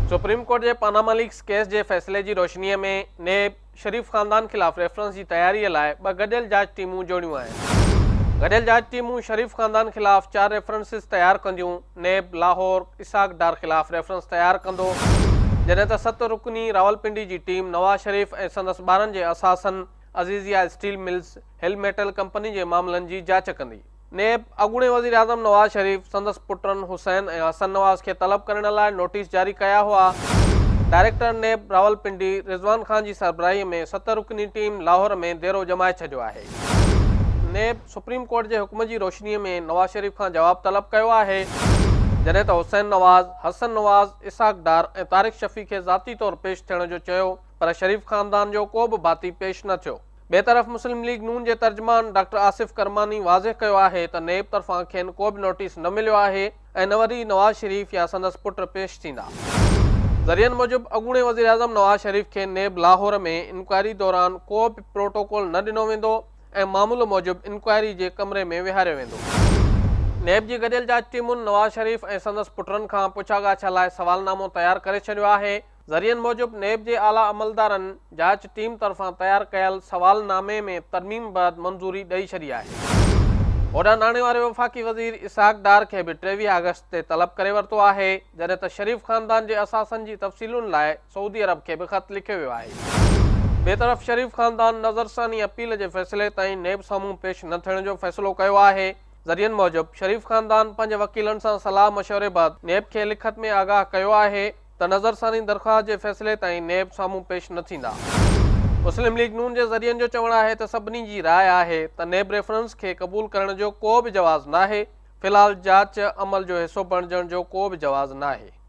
Supreme court جي Panama leaks case جي فيصلي جي روشني ۾ نيب شريف خاندان خلاف ريفرنس جي تياري لاء ٻه گڏيل جاچ ٽيمون جوڙيون آهن. گڏيل جاچ ٽيمون شريف خاندان خلاف چار ريفرنسز تيار ڪنديون، نيب لاهور اسحاق ڊار خلاف ريفرنس تيار ڪندو، جڏهن ته ست رڪني راولپنڊي جي ٽيم نواز شريف ۽ سندس ٻارن جي اثاثن، Azizia steel mills, Hill metal company جي معاملن جي جاچ ڪندي. نيب اڳوڻي وزيراعظم نواز شريف، سندس پٽن حسين ۽ حسن نواز کي طلب ڪرڻ لاء نوٽيس جاري ڪيا هئا. ڊائريڪٽر نيب راولپنڊي رضوان خان جي سربراهي ۾ ست رڪني ٽيم لاهور ۾ ديرو ڄمائي ڇڏيو آهي. نيب سپريم ڪورٽ جي حڪم جي روشني ۾ نواز شريف کان جواب طلب ڪيو آهي، جڏهن ته حسين نواز، حسن نواز، اسحاق ڊار ۽ طارق شفيع کي ذاتي طور پيش ٿيڻ جو چيو پر شريف خاندان جو ڪو به ڀاتي پيش نه ٿيو. ٻئي طرف مسلم ليگ نون جي ترجمان ڊاڪٽر آصف ڪرماني واضح ڪيو آهي ته نيب طرفان کين ڪو به نوٽيس نه مليو آهي ۽ نه وري نواز شريف يا سندس پٽ پيش ٿيندا. ذريعن موجب اڳوڻي وزيراعظم نواز شريف کي نيب لاهور ۾ انڪوائري دوران ڪو به پروٽوڪول نه ڏنو ويندو ۽ معمول موجب انڪوائري جي ڪمري ۾ ويهاريو ويندو. نيب جي گڏيل جاچ ٽيمن نواز شريف ۽ سندس پٽن کان پڇاڳاڇا لاء سوالنامو تيار ڪري ڇڏيو آهي. ذريعن موجب نيب جي اعليٰ عملدارن جاچ ٽيم طرفان تيار ڪيل سوالنامي ۾ ترميم بعد منظوري ڏئي ڇڏي آهي. هوڏانهن ناڻي واري وفاقي وزير اسحاق ڊار کي به 23 آگسٽ تي طلب ڪري ورتو آهي، جڏهن ته شريف خاندان جي اثاثن جي تفصيلن لاء سعودي عرب کي به خط لکيو ويو آهي. ٻئي طرف شريف خاندان نظرثاني اپيل جي فيصلي تائين نيب سامهون پيش نه ٿيڻ جو فيصلو ڪيو آهي. ذريعن موجب شريف خاندان پنهنجي وڪيلن سان صلاح مشوري بعد نيب کي لکت ۾ آگاهه ڪيو آهي ته نظرثاني درخواست جي فيصلي تائين نيب سامهون پيش نه ٿيندا. مسلم ليگ نون جي ذريعن جو چوڻ آهي ته سڀني جي راء آهي ته نيب ريفرنس کي قبول ڪرڻ جو ڪو به جواز ناهي، في الحال جاچ عمل جو حصو بڻجڻ جو ڪو به جواز ناهي.